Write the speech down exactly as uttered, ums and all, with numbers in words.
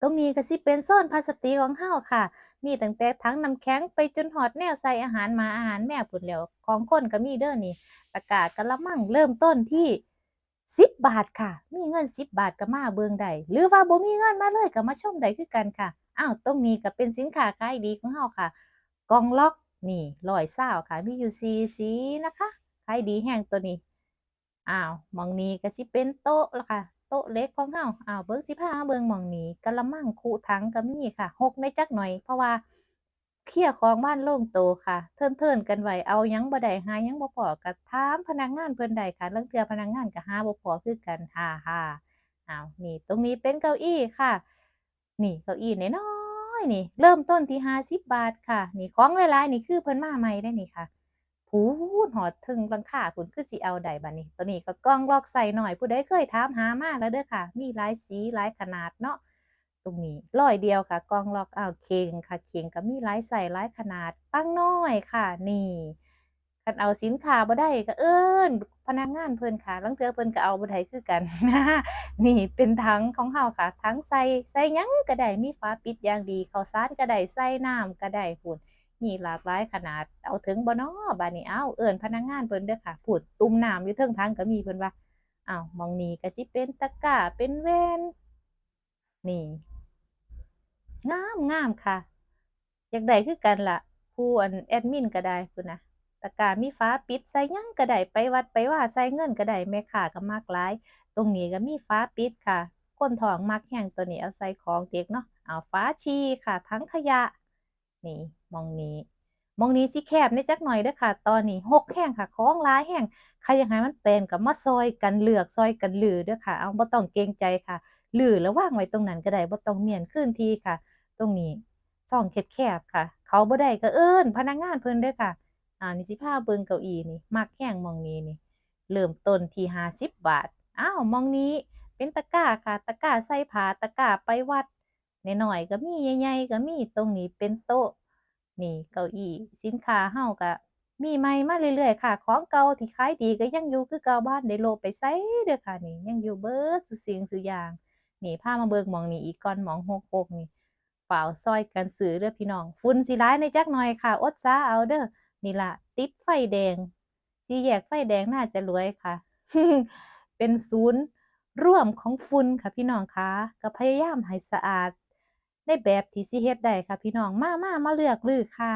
ตรงนี้ก็สิเป็นโซนพลาสติกของเฮาค่ะ มีตั้งแต่ถังน้ำแข็งไปจนฮอดแนวใส่อาหารหมาอาหารแมวพู้นแหล้ว ของคนก็มีเด้อนี่ ตะกร้ากะละมังเริ่มต้นที่สิบบาทค่ะ มีเงินสิบบาทก็มาเบิ่งได้ หรือว่าบ่มีเงินมาเลยก็มาชมได้คือกันค่ะ อ้าว ตรงนี้ก็เป็นสินค้าขายดีของเฮาค่ะ กล่องล็อกนี่ร้อยซาวค่ะ มีอยู่สี่สีนะคะ ขายดีแฮงตัวนี้ อ้าว หม่องนี้ก็สิเป็นโต๊ะละค่ะ โต๊ะเหล็กของเฮา อ้าว เบิ่ง สิพามาเบิ่งหม่องนี้ กะละมัง คุ ถังก็มีค่ะ ฮกแหน่จักหน่อย เพราะว่าเคลียร์ของบ้านลงโตค่ะ เทิ่นๆ กันไว้ เอาหยังบ่ได้ หาหยังบ่พ้อ ก็ถามพนักงานเพิ่นได้ค่ะ ลางเทื่อพนักงานก็หาบ่พ้อคือกัน ฮ่าๆ อ้าว นี่ ตรงนี้เป็นเก้าอี้ค่ะ นี่เก้าอี้น้อยๆ นี่ เริ่มต้นที่ห้าสิบบาทค่ะ นี่ของหลายๆ นี่คือเพิ่นมาใหม่เด้นี่ค่ะ พู้นฮอดเทิงหลังคาพู้น คือสิเอาได้บัดนี้ ตัวนี้ก็กล่องล็อกไซส์น้อย ผู้ใดเคยถามหามาแล้วเด้อค่ะ มีหลายสีหลายขนาดเนาะ ตรงนี้ร้อยเดียวค่ะ กล่องล็อก อ้าว เข่งค่ะ เข่งก็มีหลายไซส์หลายขนาด ปังน้อยค่ะ นี่ คันเอาสินค้าบ่ได้ก็เอิ้นพนักงานเพิ่นค่ะ ลางเทื่อเพิ่นก็เอาบ่ได้คือกัน นี่เป็นถังของเฮาค่ะ ถังใส่ ใส่หยังก็ได้ มีฝาปิดอย่างดี ข้าวสารก็ได้ ใส่น้ำก็ได้พู้น มีหลากหลายขนาด เอาถึงบ่น้อ บาดนี้ เอ้า เอิ้นพนักงานเพิ่นเด้อค่ะ พู้น ตุ่มน้ำอยู่เทิงถังก็มี เพิ่นว่า อ้าว หม่องนี้ก็สิเป็นตะกร้า เป็นแว่น นี่ งามงามค่ะ อยากได้คือกันล่ะ ผู้อันแอดมินก็ได้พู้นนะ ตะกร้ามีฝาปิด ใส่หยังก็ได้ ไปวัดไปวาใส่เงินก็ได้ แม่ค้าก็มักหลาย ตรงนี้ก็มีฝาปิดค่ะ คนท้องมักแฮงตัวนี้ เอาใส่ของเด็กเนาะ เอาฝาฉี่ค่ะ ถังขยะ นี่ หม่องนี้ หม่องนี้สิแคบแหน่จักหน่อยเด้อค่ะ ตอนนี้ฮกแฮงค่ะ ของหลายแฮง ใครอยากให้มันแปลนก็มาซ่อยกันเลือก ซ่อยกันรื้อเด้อค่ะ เอา บ่ต้องเกรงใจค่ะ รื้อแล้ววางไว้ตรงนั้นก็ได้ บ่ต้องเมี้ยนคืนทีค่ะ ตรงนี้ซองแคบๆ ค่ะ เข้าบ่ได้ก็เอิ้นพนักงานเพิ่นเด้อค่ะ อ่า นี่สิพาเบิ่งเก้าอี้นี่ มักแฮงหม่องนี้นี่ เริ่มต้นที่ห้าสิบบาท อ้าว หม่องนี้เป็นตะกร้าค่ะ ตะกร้าใส่ผ้า ตะกร้าไปวัด น้อยๆ ก็มี ใหญ่ๆ ก็มี ตรงนี้เป็นโต๊ะ นี่เก้าอี้ สินค้าเฮาก็มีใหม่มาเรื่อยๆ ค่ะ ของเก่าที่ขายดีก็ยังอยู่คือเก่า บ่ทันได้โละไปไสเด้อค่ะ นี่ยังอยู่เบิดซุสิ่งซุอย่าง นี่พามาเบิ่งหม่องนี้อีกก่อน หม่องฮกๆ นี่ ฟ้าวซ่อยกันซื้อเด้อพี่น้อง ฝุ่นสิหลายแหน่จักหน่อยค่ะ อดซาเอาเด้อ นี่ล่ะ ติดไฟแดง สี่แยกไฟแดงน่าจะรวยค่ะ เป็นศูนย์รวมของฝุ่นค่ะพี่น้องคะ ก็พยายามให้สะอาดในแบบที่สิเฮ็ดได้ค่ะพี่น้อง มา มา มาเลือกรื้อค่ะ